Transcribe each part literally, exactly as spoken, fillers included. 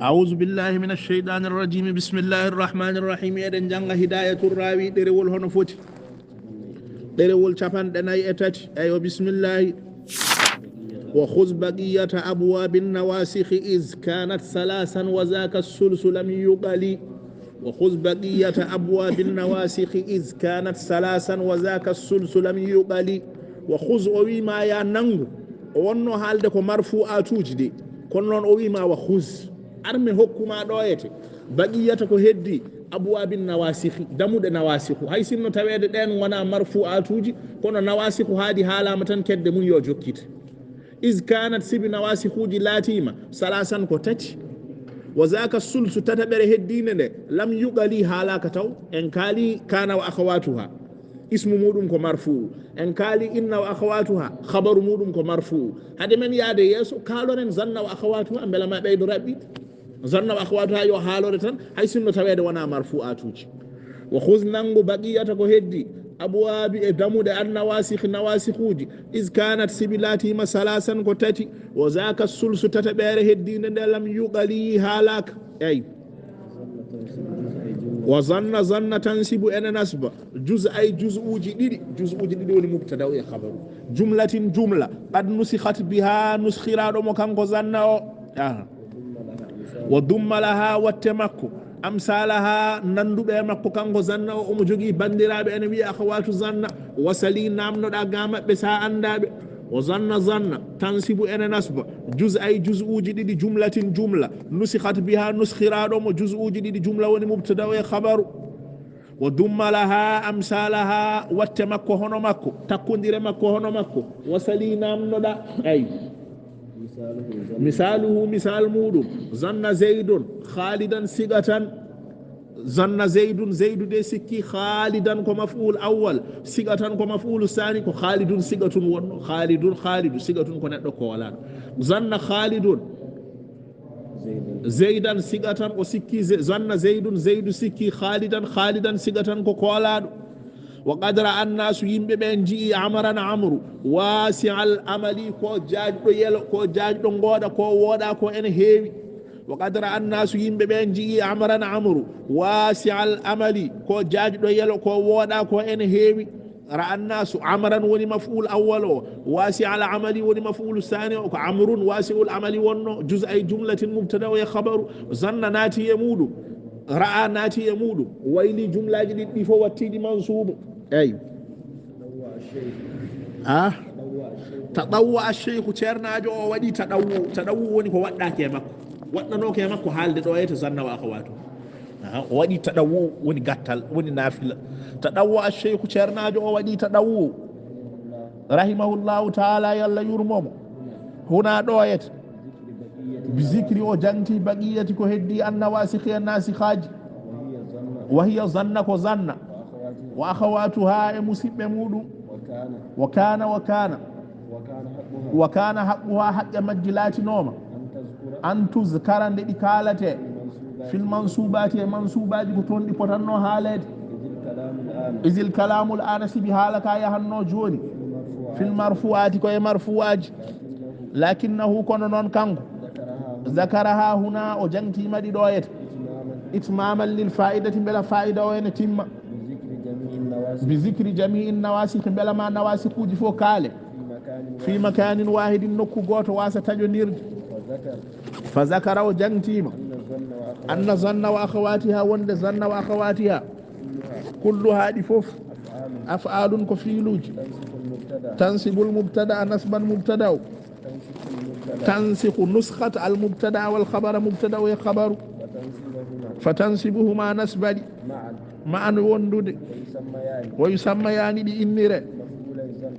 أعوذ بالله من الشيطان الرجيم. بسم الله الرحمن الرحيم. Eɗen jannga Hidayatul Rawi, ɗerewol hono foti? Ɗerewol capanɗe nayi e tati. Eywa, bismillahi. وخذ بقية أبواب النواسخ إذ كانت ثلاثا وذاك الثلث لم يقل. وخذ بقية أبواب النواسخ إذ كانت ثلاثا وذاك الثلث لم يقل. وخذ, o wi ma ya nanngu. O wonno haalde ko marfu'atuuji de. Kono noon o wi ma وخذ. Ar mi hokku ma ɗo ete. Baqiyata ko heddi abwaabin nawasikhi, damuɗe nawasikhu. Hay sinno taweede ɗeen wona marfu'atuuji, kono nawasikhu haadi haalaama tan kedde mum yo jokkite. Iz kanat, sibi nawasikhuuji laatiima, salasan ko tati. Wa zaaka sulsu, tataɓere heddiinde nde, lam yuqali, haalaaka taw. En kaali kana wa akhawatuha. Ismu muɗum ko marfu'u. En kaali inna wa akhawatuha, khabaru muɗum ko marfu'u. Hade men yaade yeeso, kaaloren zanna wa akhawatuha, mbela ma ɓeydo raɓɓi. Zanna wa akhawatuha yo haalore tan, hay sinno taweede wona marfu'atuuji. Wa khudh, nanngu, baqiyata, ko heddi, abwaabi, e damuɗe, an nawasikh, nawasikhuuji, iz kanat, sibi laatiima, salasan, ko tati, wa zaaka sulsu, tataɓere heddiinde nde, lam yuqali, haalaaka. Eyi. Wa zanna, zanna tansibu, ene nasba, juz'ay, juz'uuji ɗiɗi, juz'uuji ɗiɗi woni mubtada o e khabaru, jumlatin, jumla, qad nusikhat biha, nuskhiraaɗo mo kanko zanna o. Aha. Wa dumma laha, watte makko, amsalaha, nannduɓe e makko kanko zanna o, omo jogii banndiraaɓe ene wiya akhawatu zanna, wasali, naamnoɗa ga maɓɓe sa anndaɓe. Wa zanna, zanna tansibu, ene nasba, juz'ay, juz'uuji ɗiɗi, jumlatin, jumla, nusikhat biha, nuskhiraaɗo mo, juz'uuji ɗiɗi, jumla woni mubtada o e khabaru. Wa dumma laha amsalaha, watte makko hono makko, takkondire makko hono makko, wasali, naamnoɗa. Ay. Misaluhu, misal muɗum, zanna zaidun khalidan siqatan. Zanna zaidun, zaidu de sikki, khalidan ko maf'ul awwal, siqatan ko maf'ul sani, ko khalidun siqatun wonno, khalidun, khalidu, siqatun ko neɗɗo koolaɗo. Zanna khalidun zaidan siqatan, o sikki, ze-, zanna zaidun, zaidu sikki, khalidan, khalidan siqatan ko koolaɗo. Wa qad ra'a annasu, yimɓe ɓen nji'i, amran, amru, wasi'al amali, ko jaajɗo yelo, ko jaajɗo ngooɗa, ko wooɗa, ko ene heewi. Wa qad ra'a annasu, yimɓe ɓen nji'i, amran, amru, wasi'al amali, ko jaajɗo yelo, ko wooɗa, ko ene heewi. Ra'a annasu, amran woni maf'ul awwal o, wasi'al amali woni maf'ul sani o, ko amrun wasi'ul amali wonno, juz'ay jumlatin mubtada o e khabaru, zanna naati e muɗum, ra'a naati e muɗum, wayli jumlaji ɗiɗi ɗi fof wattiɗi mansubu. Eyi. Ah. Taɗawwa ash-shaykhu, ceernaajo o waɗi taɗawwu. Taɗawwu woni ko waɗɗaake e makko, waɗɗanooke e makko haalde ɗo e to zanna wa akhawatu. Aha, o waɗi taɗawwu, woni gattal, woni naafila. Taɗawwa ash-shaykhu, ceernaajo o waɗi taɗawwu. Rahimahullahu ta'ala, yo Allah yurmo mo. Huna ɗo e to. Bi zikri, o jangti, baqiyati, ko heddi, an nawasikhi, e nasikhaaji. Wa hiya zanna, ko zanna. Wa akhawatuha, e musiɓɓe muɗum. Wa kana, wa kana. Wa kana haqquha, haqqe majji laatinooma. An tuzkara, nde ɗi kaalate. Fil mansubati, e mansubaji ko toon ɗi potanno haaleede. Izil kalamul ana, sibi haala ka yahanno jooni. Fil marfuati, ko e marfuaji. Lakinnahu, kono noon kanko, zakaraha huna, o jangtiima ɗi ɗo e to. Itmaman lil faidati, mbela faida o ene timma. Bi zikri jami'in nawasikh, mbela ma nawasikhuji fof kaale. Fi makanin wahidin, nokku gooto, wasa taƴondirde. Fa zakara, o jangtiima. Anna zanna wa akhawatiha, wonde zanna wa akhawatiha. Kulluha, ɗi fof. Af'alun, ko fiiluuji. Tansibul mubtada, nasban mubtada o. Tansikhu, nuskhat al mubtada wal khabara, mubtada o e khabaru. Fa tansibuhuma, nasba ɗi. Ma'an, wondude. Wa yusammayani, ɗi innire.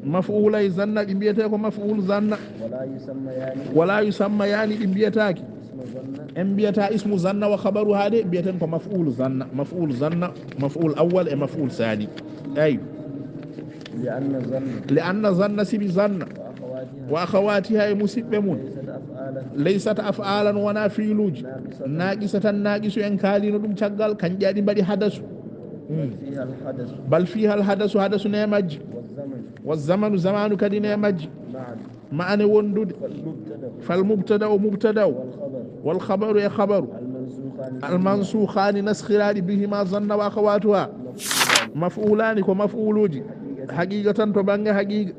Maf'ulay zanna, ɗi mbiyete ko maf'ul zanna. Wala yusammayani, ɗi mbiyetaaki. En mbiyata ismu zanna wa khabaruha de, mbiyeten ko maf'ul zanna, maf'ul zanna, maf'ul awwal e maf'ul sani. Eyi. Li anna zanna, sibi zanna. Wa akhawatiha, e musiɓɓe mum. Laysat af'alan, wona fiiluuji. Naqisatan, naqisu, en kaalino ɗum caggal, kanƴe aɗi mbaɗi hadasu. Bal fiha al hadasu, hadasu ne majji. Wa zamanu, zamanu kadi ne majji. Ma'ane wondude. Fal mubtada o, mubtada o. والخبر e khabaru. المنسوخان almansukhaani naskhiraaɗi, بهما ظن وأخواتها. مفعولان ko maf'uluuji. حقيقة to bannge haqiiqa.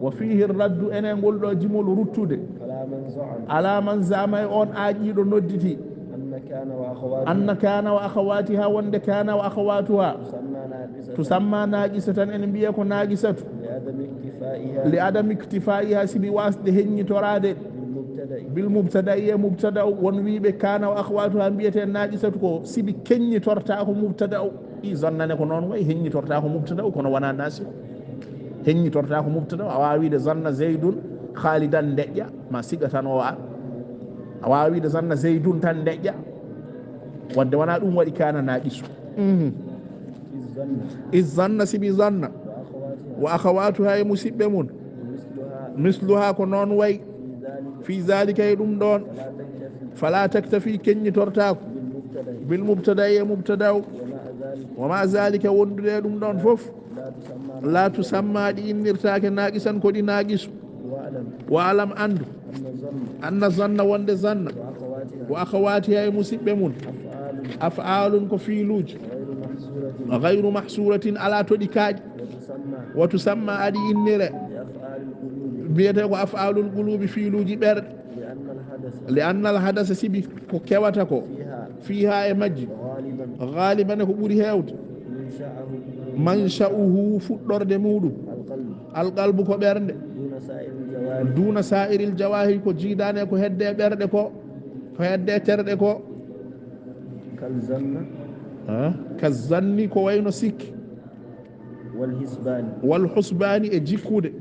وفيه الرد ene ngol ɗo jimol ruttude. على من زعم alaa man za'ama e on aaƴiiɗo nodditi. أن كان وأخواتها أن كان وأخواتها wonde كان وأخواتها تسمى ناقصة tusamma naaqisatan ene mbiye ko naaqisatu. لعدم اكتفائها لعدم اكتفائها sibi waasde heññitoraade بالمبتدأ بالمبتدأ e mubtada'u. Won wiiɓe كان وأخواتها mbiyete naaqisatu ko sibi keññitortaako mubtada'u. Ɗi zannane ko noon wayi, heññitortaako mubtada'u kono wonaa nasikh. Heññitortaako mubtada'u. A waawi wiide ظن زيد خالدا ndeƴƴa, ma siga tan o ar. A waawi wiide ظن زيد tan ndeƴƴa. Wadde wonaa ɗum waɗi كان naaqisu. Mhm. إذ ظن إذ ظن sibi ظن وأخواتها وأخواتها e musiɓɓe mum. مثلها مثلها ko noon wayi. في ذلك في ذلك e ɗum ɗoon. فلا تكتفي فلا تكتفي keññitortaako. بالمبتدأ بالمبتدأ e mubtada'u. ومع ذلك ومع ذلك wondude e ɗum ɗoon fof. لا تسمى لا تسمى ɗi innirtaake naaqisan ko ɗi naaqisu. واعلم واعلم anndu. أن ظن أن ظن wonde ظن. وأخواتها وأخواتها e musiɓɓe mum. أفعال أفعال ko fiiluuji. غير محصورة غير محصورة alaa to ɗi kaaƴi. وتسمى وتسمى aɗi innire. بأفعال القلوب mbiyetee ko أفعال القلوب fiiluuji ɓerɗe. لأن الحدث لأن الحدث sibi ko kewata ko. فيها فيها e majji. غالبا غالبا ko ɓuri heewde. منشأه منشأه fuɗɗorde muuɗum. القلب القلب ko ɓernde. دون سائر الجوارح دون سائر الجوارح ko jiidaani e ko hedde e ɓerɗe ko. Ko hedde e terɗe ko. كالظن Ha? كالظن ko wayno sikki. والحسبان Wal husbaani e jikkude.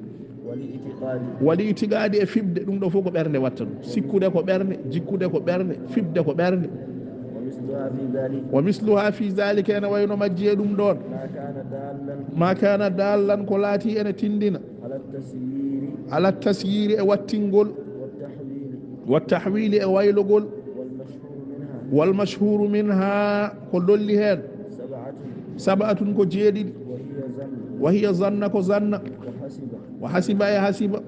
والاعتقاد Wal itiqaadi e fiɓde, ɗum ɗo fof ko ɓernde watta ɗum. Sikkude ko ɓernde, jikkude ko ɓernde, fiɓde ko ɓernde. ومثلها في ذلك Wa misluha fi zalika, ene wayno majji e ɗum ɗoon. ما كان دالا Ma kana dallan, ko laati ene tindina. على التسيير Ala tasyiri e wattingol. والتحويل Wa tahwili e waylogol. والمشهور منها Wal mashhuru minha, ko lolli heen. سبعة Sab'atun ko jeeɗiɗi. وهي ظن Wa hiya zanna ko zanna. وحسب Wa hasiba e hasiba.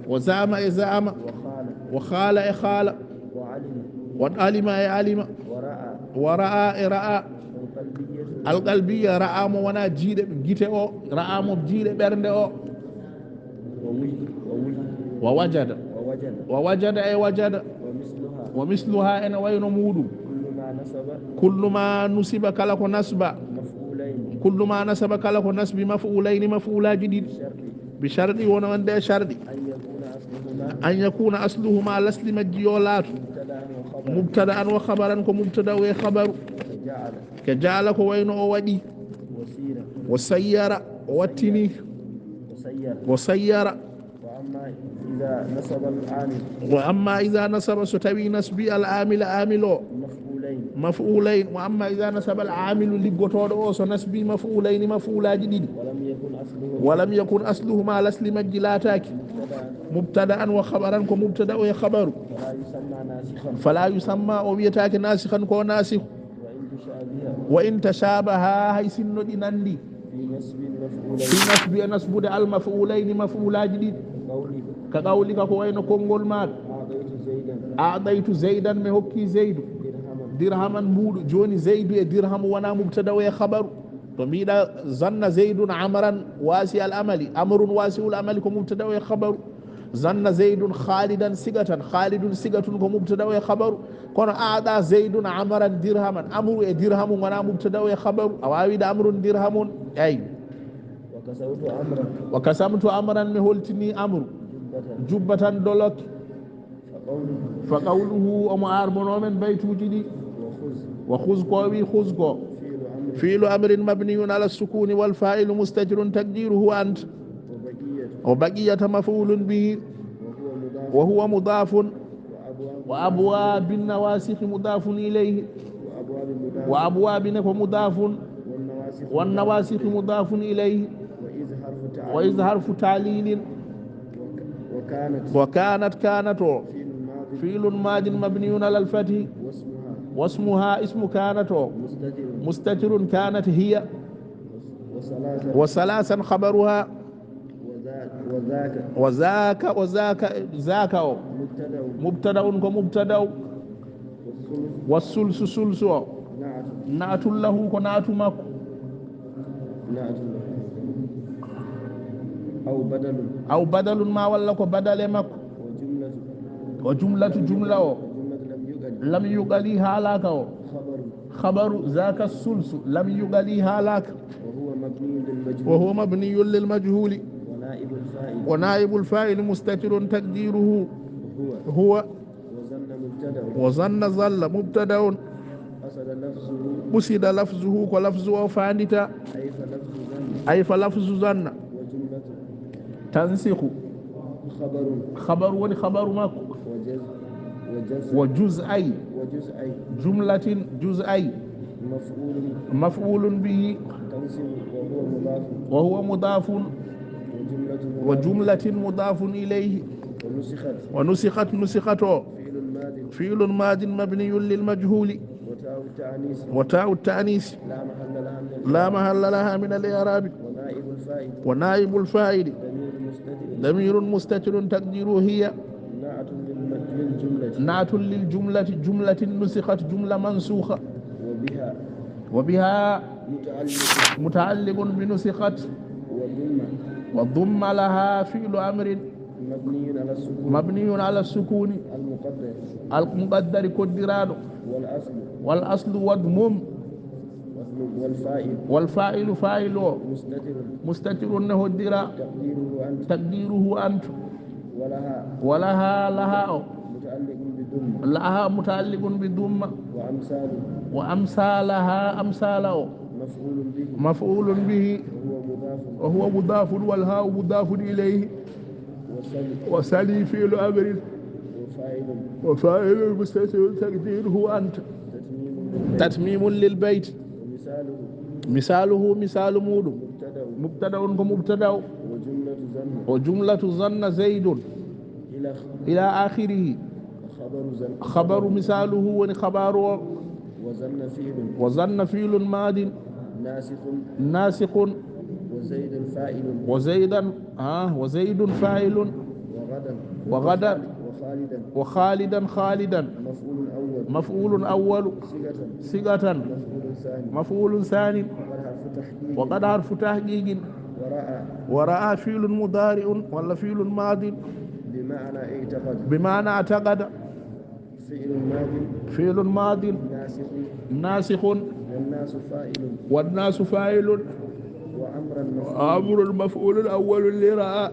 وزعم Wa za'ama e za'ama. وقال Wa qala e qala. وعلم Wa alima e alima. ورأى Wa ra'a e ra'a. القلبية Alqalbiya, ra'a mo wona jiiɗe gite o, ra'a mo jiiɗe ɓernde o. ووجد Wa wajada. ووجد Wa wajada e wajada. ومثلها Wa misluha ene wayno muuɗum. كل ما نصب Kullu ma nusiba, kala ko nasba. مفعولين Kullu ma nasaba, kala ko nasbi maf'ulayni, maf'ulaaji ɗiɗi. بشرط Bi sharɗi, wona wonde e sharɗi. أن يكون أصلهما An yakuna asluhuma, lasli majji yo laatu. مبتدأ وخبرا Mubtada'an wa khabaran, ko mubtada'u e khabaru. كجعل Ka ja'ala, ko wayno o waɗi. وسير Wa sayyara, o wattini. وسير Wa sayyara. وأما إذا نصب العامل Wa amma iza nasaba, so tawi nasbi al amila, amil o. مفعولين Maf'ulayn. Wa amma iza nasaba al amilu, liggotooɗo o, so nasbi maf'ulayni, maf'ulaaji ɗiɗi. ولم يكن أصلهما Wa lam yakun asluhuma, lasli majji laataaki. مبتدأ Mubtada'an wa khabaran, ko mubtada'u e khabaru. فلا يسمى ناسخا Fala yusamma, o wiyetaake nasikhan, ko nasikh. وإن تشابه Wa in tashabaha, hay sinno ɗi nandi. في نصب مفعولين Fi nasbi, e nasbude al maf'ulayni, maf'ulaaji ɗiɗi. كقولك Ka qawlika, ko wayno konngol maaɗa. أعطيت زيدا A'taytu Zaydan, mi hokki Zaydu. درهما Dirhaman mbuuɗu. Jooni Zaydu e dirhamu wona mubtada'u e khabaru. To mbiɗa zanna Zaydun Amran wasi al amali, Amrun wasi'ul amali ko mubtada'u e khabaru. Zanna Zaydun Khalidan sigatan, Khalidun sigatun ko mubtada'u e khabaru. Kono a'ta Zaydun Amran dirhaman, Amru e dirhamu ngona mubtada'u e khabaru. A waawi wiide Amrun dirhamun, eey. وكسوت أمرا Wa kasamtu Amran, mi holtini Amru. جبة Jubbatan doloki. فقوله Fa qawluhu, omo arbono men baytuuji ɗi. وخذ Wa khuz ko o wi, khuz ko. فعل أمر Fi'lu amrin mabniyun ala sukuni wal fa'ilu mustatirun taqdiruhu ant. وبقية Wa baqiyata maf'ulun bihi. وهو مضاف Wa huwa mudafun. وأبواب Wa abwabin nawasikhi mudafun ilayhi. وأبواب مضاف Wa abwabin ko mudafun. والنواسخ Wan nawasikhi mudafun ilayhi. وإذ حرف Wa idh تعليل harfu ta'lilin. وك- وكانت Wa kanat, kanat o. فعل ماض Fi'lun madin mabniyun ala al-fathi. واسمها Wasmuha, ismu kanat o. مستتر Mustatirun, kanat hiya. وثلاثا Wa salasan khabaruha. وذا- وذاك وذاك وذاك ذاك o مبتدأ مبتدأ ko مبتدأ والثلث والثلث ثلث o نعت نعت له ko نعت makko نعت أو بدل أو بدل ma walla ko badal e makko وجملة o جملة جملة o جملة لم يقل لم يقل haalaaka o خبر خبر ذاك الثلث لم يقل haalaaka وهو مبني للمجهول وهو مبني للمجهول ونائب الفاعل ونائب الفاعل مستتر تقديره هو هو وظن مبتدأ وظن ظل مبتدأ قصد لفظه قصد لفظه ko lafzu o faandita أي فلفظ ظن أي فلفظ ظن وجملة تنسخ خبر خبر woni خبر makko وجز وجز وجزئي وجزئي جملة جزئي مفعول مفعول به تنصب وهو مضاف وهو مضاف وجملة مضاف وجملة مضاف إليه ونسخت ونسخت نسخته فعل ماض فعل ماض مبني للمجهول وتاء التأنيث وتاء التأنيث لا محل لها من لا الإعراب محل لها من الإعراب ونائب الفاعل ونائب الفاعل ضمير مستتر ضمير مستتر تقديره هي نعت للم- للجملة نعت للجملة جملة نسخت جملة منسوخة وبها وبها متعلق متعلق بنسخت وضم وضم لها فعل أمر مبني على السكون مبني على السكون المقدر المقدر koddiraaɗo والأصل والأصل واضمم والفاعل والفاعل فاعل o مستتر مستتر ne hoddiraa تقديره أنت تقديره أنت ولها ولها لها o متعلق بضم لها متعلق بضم وأمثال وأمثالها أمثال o مفعول به مفعول به وهو مضاف وهو مضاف والهاء مضاف إليه وسل وسلي فعل أمر وفاعل وفاعل مستتر تقديره أنت تتميم للبيت تتميم للبيت ومثاله مثاله مثال muuɗum مبتدأ مبتدأ ko مبتدأ وجملة ظن وجملة ظن زيد إلى إلى آخره خبر ظن خبر مثاله woni خبر o وظن فعل وظن فعل ماض ناسخ ناسخ وزيد فاعل وزيدا آه وزيد فاعل وغدا وغدا وخالدا وخالدا خالدا مفعول أول مفعول أول صيغة صيغة مفعول ثاني مفعول ثاني وقد حرف تحقيق وقد حرف تحقيق ورأى ورأى فعل مضارع ولا فعل ماض بمعنى اعتقد بمعنى اعتقد فعل ماض فعل ماض ناسخ ناسخ والناس فاعل والناس فاعل وأمرا مفعول أمر مفعول أول لرأى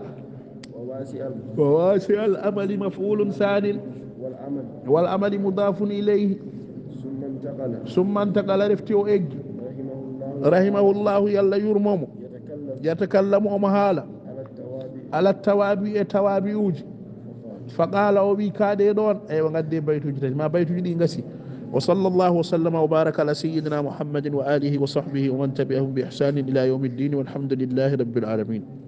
وواسع وواسع الأمل مفعول ثان والعمل والأمل مضاف إليه ثم انتقل ثم انتقل refti o eggi رحمه الله رحمه الله yo Allah yurmo mo يتكلم يتكلم omo haala على التوابع على التوابع e tawabi'uji فقال فقال o wi kaaɗe ɗon eywa ngadde baytuji tati ma baytuji ɗi gasi وصلى الله وسلم وبارك على سيدنا محمد وآله وصحبه ومن تبعهم بإحسان إلى يوم الدين والحمد لله رب العالمين